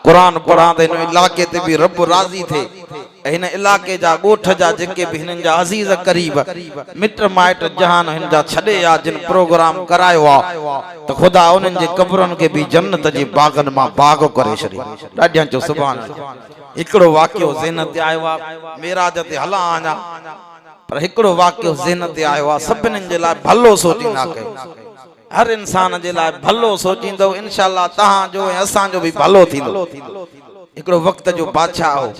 قرآن پڙهان ته هن علائقي تي به رب راضي ٿئي ۽ هن علائقي جا ڳوٺ جا جيڪي به هنن جا عزيز قريب مٽ مائٽ جهان هن جا ڇڏي يا جن پروگرام ڪرايو آ ته خدا انهن جي قبرن کي به جنت جي باغن مان باغ ڪري ڇڏي. ڏاڍيان چئو سبحان الله. هڪڙو واقعو ذهن تي آيو آ معراج تي هلان اڃا پر هڪڙو واقعو ذهن تي آيو آ سڀنين جي لاء ڀلو سوچيندا ڪيو. هر انسان جي لاء ڀلو سوچيندؤ انشاء الله توهان جو ۽ اسان جو به ڀلو ٿيندو. هڪڙو وقت جو بادشاهه هو.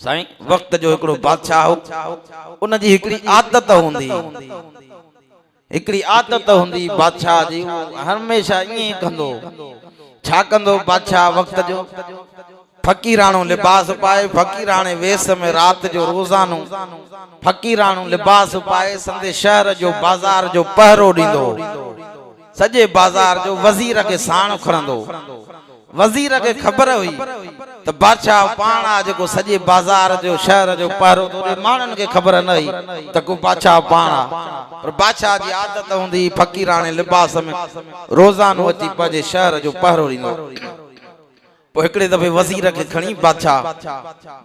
سائين وقت جو هڪڙو بادشاهه هو ان جي هڪڙي عادت هوندي هئي هڪڙي عادت هوندي هئي بادشاهه جي هو هميشه ائين ئي ڪندو هو. ڇا ڪندو هو بادشاهه وقت جو؟ فقيراڻو لباس پائي فقيراڻي ويس ۾ رات جو روزانو فقيراڻو لباس پائي سندي شهر جو بازار جو پهرو ڏيندو هو. سڄي بازار جو وزير کي ساڻ کڻندو هو. وزير کي خبر هئي ته بادشاهه پاڻ آ جيڪو سڄي بازار جو شهر جو پهرو ٿو ڏي. ماڻهن کي خبر نه هئي ته ڪو بادشاهه پاڻ آ. پر بادشاهه جي عادت هوندي هئي فقيراڻي لباس ۾ روزانو اچي پنهنجي شهر جو پهرو ڏيندو هو. پوء هڪڙي دفعي وزير کي کڻي بادشاهه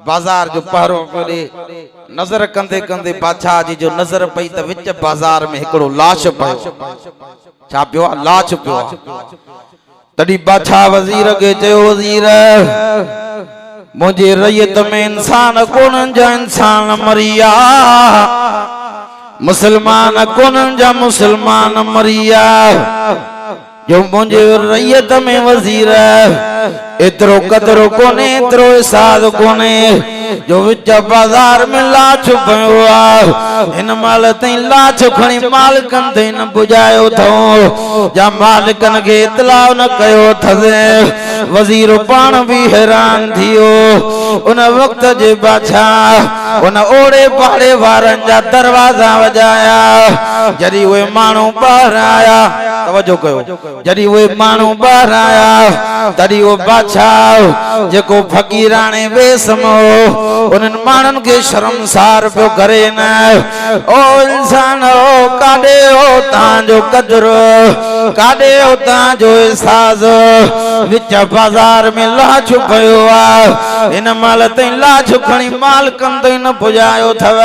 بازار جو پهرو پيو ڏي. نظر ڪندي ڪندي بادشاهه جي جو نظر پئي ته وچ بازار ۾ هڪڙو لاش پيو آ. ڇا پيو آ؟ لاش پيو آ. تڏهن بادشاهه وزير کي چيو، وزير! منهنجي رعيت ۾ انسان ڪونهن جا انسان مري ويا. مسلمان ڪونهن جا مسلمان مري ويا. جو منهنجي رعيت ۾ وزير ايترو قدر ڪونهي ايترو احساس ڪونهي جو وچ بازار ۾ لاش پيو آ هن مهل تائين لاش کڻي مالڪن تائين نه پڄايو اٿئون جا مالڪن کي اطلاع نه ڪيو اٿس وزير پاڻ به حيران ٿي ويو ان وقت جي بادشاهه ان اوڙي پاڙي وارن جا دروازا وڄايا جڏهن اهي ماڻهو ٻاهر آيا توجه ڪيو، جڏهن اهي ماڻهو ٻاهر آيا، تڏهن اهو بادشاهه جيڪو فقيراڻي ويس ۾ هو، انهن ماڻهن کي شرمسار پيو ڪري نه، او انسانؤ! ڪاڏي هو توهان جو قدر، ڪاڏي هو توهان جو احساس، وچ بازار ۾ لاش پيو آ، هن مهل تائين لاش کڻي مالڪن تائين نه پڄايو اٿو،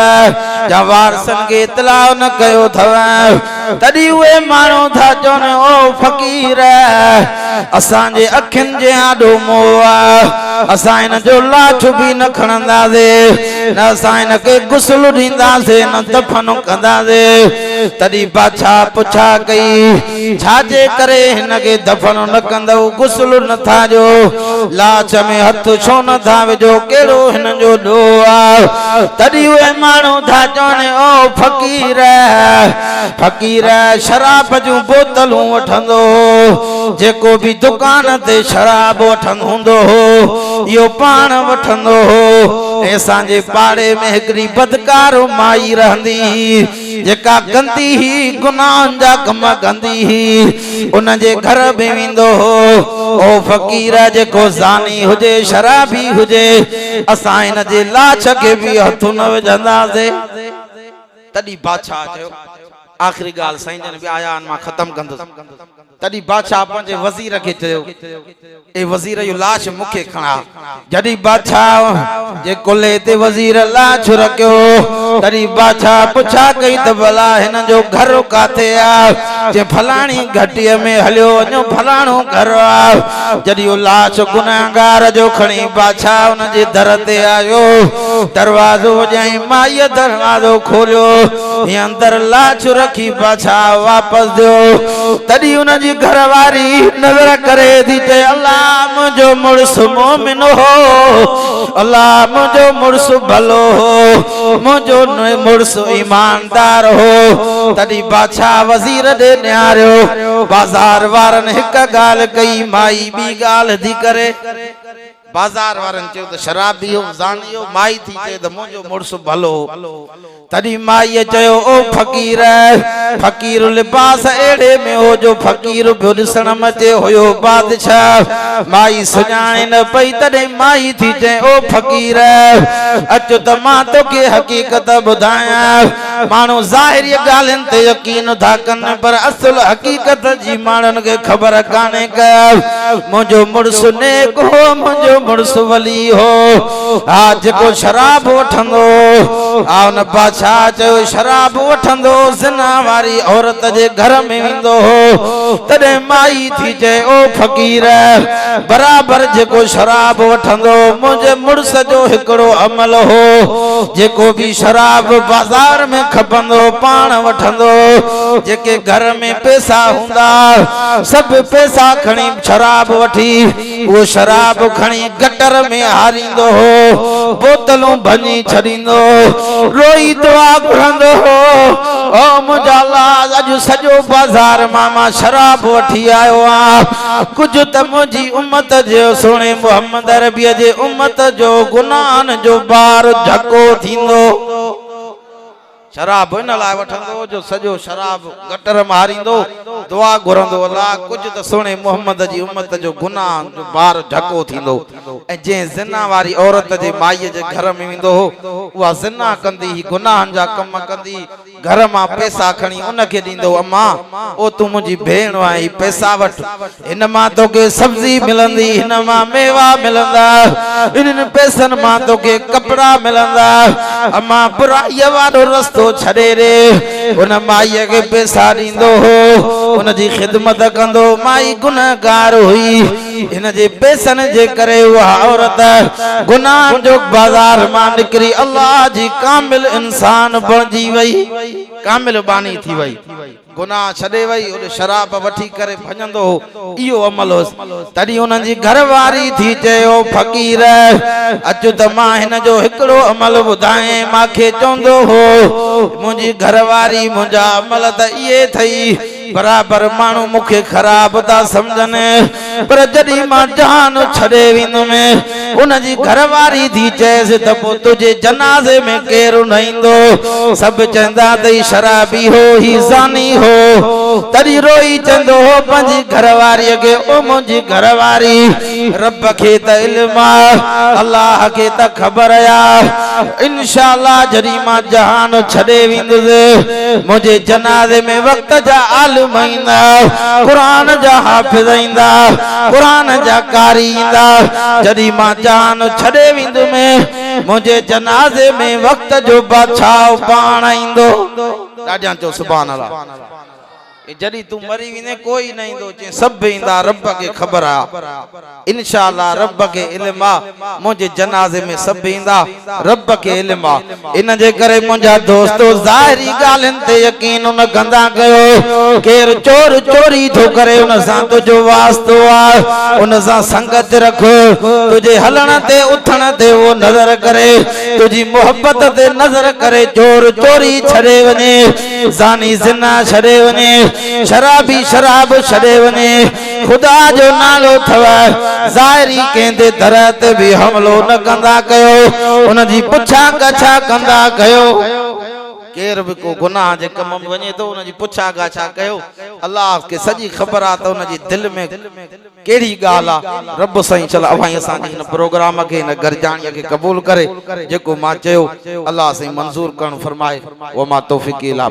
يا وارثن کي اطلاع نه ڪيو اٿو. تڏهن اهي ماڻهو ٿا چون، او فقير! اسان جي اکين جي آڏو موئو آ، اسان هن جو لاش به نه کڻنداسين، نه اسان هن کي غسل ڏينداسين، نه دفن ڪنداسين. تڏهن بادشاهه پڇا ڪئي، ڇا جي ڪري هن کي دفن نه ڪندؤ، غسل نه ٿا ڏيو، لاش ۾ هٿ ڇو نه ٿا وجهو، ڪهڙو هن جو ڏوهه آ؟ تڏهن اهي ماڻهو ٿا چون، او فقير! فقير شراب جون بوتلون وٺندو هو، جيڪو به دڪان تي شراب وٺندو هوندو هو، اهو پاڻ وٺندو هو ۽ اسان جي پاڙي ۾ هڪڙي بدڪار مائي رهندي هئي، جيڪا گندي هئي، گناهن جا ڪم ڪندي هئي، ان جي گهر به ويندو هو. او فقير جيڪو زاني هجي، شرابي هجي، اسان هن جي لاش کي به هٿ نه وجهنداسين. تڏهن بادشاهه چيو، آخري ڳالهه سائين جن به آيا آهن مان ختم ڪندس. تڏهن بادشاهه پنهنجي وزير کي چيو، اي وزير اهو لاش مون کي کڻاء. جڏهن بادشاهه جي ڪلهي تي وزير لاش رکيو، تڏهن بادشاهه پڇا ڪئي ته ڀلا هن جو گهر ڪاٿي آ؟ چيائين فلاڻي گهٽيء ۾ هليو وڃو فلاڻو گهر آ. جڏهن اهو لاش گنهگار جو کڻي بادشاهه ان جي در تي آيو، دروازو وڄائين، مائيء دروازو کوليو، هي اندر لاش رکي بادشاهه واپس ٿيو، تڏهن ان جي گهر واري نظر ڪري ٿي چئي، الله منهنجو مڙس مومن هو، الله منهنجو مڙس ڀلو هو، منهنجو مڙس ايماندار هو. تڏهن بادشاهه وزير ڏي نهاريو، بازار وارن هڪ ڳالهه ڪئي، مائي ٻي ڳالهه ٿي ڪري. بازار وارن چيو ته شرابي هو، زاني هو، مائي ٿي چئي ته منهنجو مڙس ڀلو هو. تڏهن مائيء چيو، او فقير! فقير لباس اهڙي ۾ هو جو فقير پيو ڏسڻ م اچي، هيو بادشاهه. مائي سڃاڻي نه پئي، تڏهن مائي ٿي چئي، او فقير! اچ ته مان توکي حقيقت ٻڌايان. ماڻهو ظاهري ڳالهين تي يقين ٿا ڪن پر اصل حقيقت جي ماڻهن کي خبر ڪانهي ڪا. منهنجو مڙس نيڪ هو، منهنجو مڙس ولي هو. ها جيڪو شراب وٺندو هو. ها ان بادشاهه چيو شراب وٺندو هو، زنا واري عورت جي گهر ۾ ويندو هو. تڏهن مائي ٿي چئي او فقير! برابر جيڪو شراب وٺندو هو، منهنجي مڙس جو هڪڙو عمل هو، جيڪو به شراب بازار ۾ کپندو هو، پاڻ وٺندو هو، جيڪي گهر ۾ پئسا هوندا ها، سڀ پئسا کڻي شراب وٺي، اهو شراب کڻي گٽر ۾ هاريندو هو، بوتلون ڀڃي ڇڏيندو هو، روئي دعا گهرندو هو، او منهنجا الله اڄ سڄو بازار مان مان شراب وٺي آيو آهيان، ڪجهه ته منهنجي امت جي سهڻي محمد عربيء جي امت جو گناهن جو بار جهڪو ٿيندو. شراب ان لاء وٺندو هو جو سڄو شراب گٽر مان هاريندو، دعا گهرندو الله ڪجهه ته سهڻي محمد جي امت جو گناهن جو بار جهڪو ٿيندو ۽ جنهن زنا واري عورت جي مائيء جي گهر ۾ ويندو هو اها زنا ڪندي هئي گناهن جا ڪم ڪندي گهر مان پئسا کڻي ان کي ڏيندو هو اما او تون منهنجي ڀيڻ آهين هي پئسا وٺ هن مان توکي سبزي ملندي هن مان ميوا ملندا انهن پئسن مان توکي ڪپڙا ملندا اما برائيء وارو رستو ڇڏي ڏي. ان مائيء کي پئسا ڏيندو هو، ان جي خدمت ڪندو هو. مائي گنهگار هئي. هن جي پئسن جي ڪري اها عورت گناهن جو بازار مان نڪري الله جي ڪامل انسان بڻجي وئي. ڪامل ٻانهي ٿي وئي. گناهه ڇڏي وئي، اوڏي شراب وٺي ڪري ڀڃندو هو، اهو عمل هوس. تڏهن انهن جي گهر واري ٿي چيو، فقير! اچ ته مان هن جو هڪڙو عمل ٻڌايانء. مان کي چوندو هو، منهنجي گهر واري منهنجا عمل ته اهي اٿئي، برابر ماڻهو مون کي خراب ٿا سمجهن، پر جڏهن مان جهان ڇڏي ويندم. ان جي گهر واري ٿي چيس ته پوء تنهنجي جنازي ۾ ڪير نه ايندو؟ سڀ چوندا ته هي شرابي هو، هي زاني هو. تڏهن روئي چوندو هو پنهنجي گهر واريء کي، او منهنجي گهر واري! رب کي ته علم آ، الله کي ته خبر آ، انشاء الله جڏهن مان جهان ڇڏي ويندس، منهنجي جنازي ۾ وقت جا عالم ايندا، قرآن جا حافظ ايندا، قرآن جا قاري ايندا، جڏهن مان جهان ڇڏي ويندم، منهنجي جنازي ۾ وقت جو بادشاهه پاڻ ايندو. ڏاڍيان چئو سبحان الله. جڏهن تون مري ويندين ڪوئي نه ايندو، چئين سڀ ايندا، رب کي خبر آ، انشاء الله رب کي علم آ، منهنجي جنازي ۾ سڀ ايندا، رب کي علم آ. ان جي ڪري منهنجا دوستو ظاهري ڳالهين تي يقين نه ڪندا ڪيو. ڪير چور چوري ٿو ڪري ان سان تنهنجو واسطو آ، ان سان سنگت رک، تنهنجي هلڻ تي اٿڻ تي اهو نظر ڪري، تنهنجي محبت تي نظر ڪري چور چوري ڇڏي وڃي، زاني زنا ڇڏي وڃي، شرابي شراب ڇڏي وڃي، خدا جو نالو اٿو ظاهري ڪنهن تي در تي به حملو نه ڪندا ڪيو، ان جي پڇا ڳاڇا ڪندا ڪيو. ڪير به ڪو گناهه جي ڪم ۾ وڃي ٿو ان جي پڇا ڳاڇا ڪيو، الله کي سڄي خبر آ ته ان جي دل ۾ ڪهڙي ڳالهه آ. رب سائين شل اوهان ۽ اسان جي هن پروگرام کي هن گڏجاڻي کي قبول ڪري، جيڪو مان چيو الله سائين منظور ڪرڻ فرمائي وما توفيقي الا.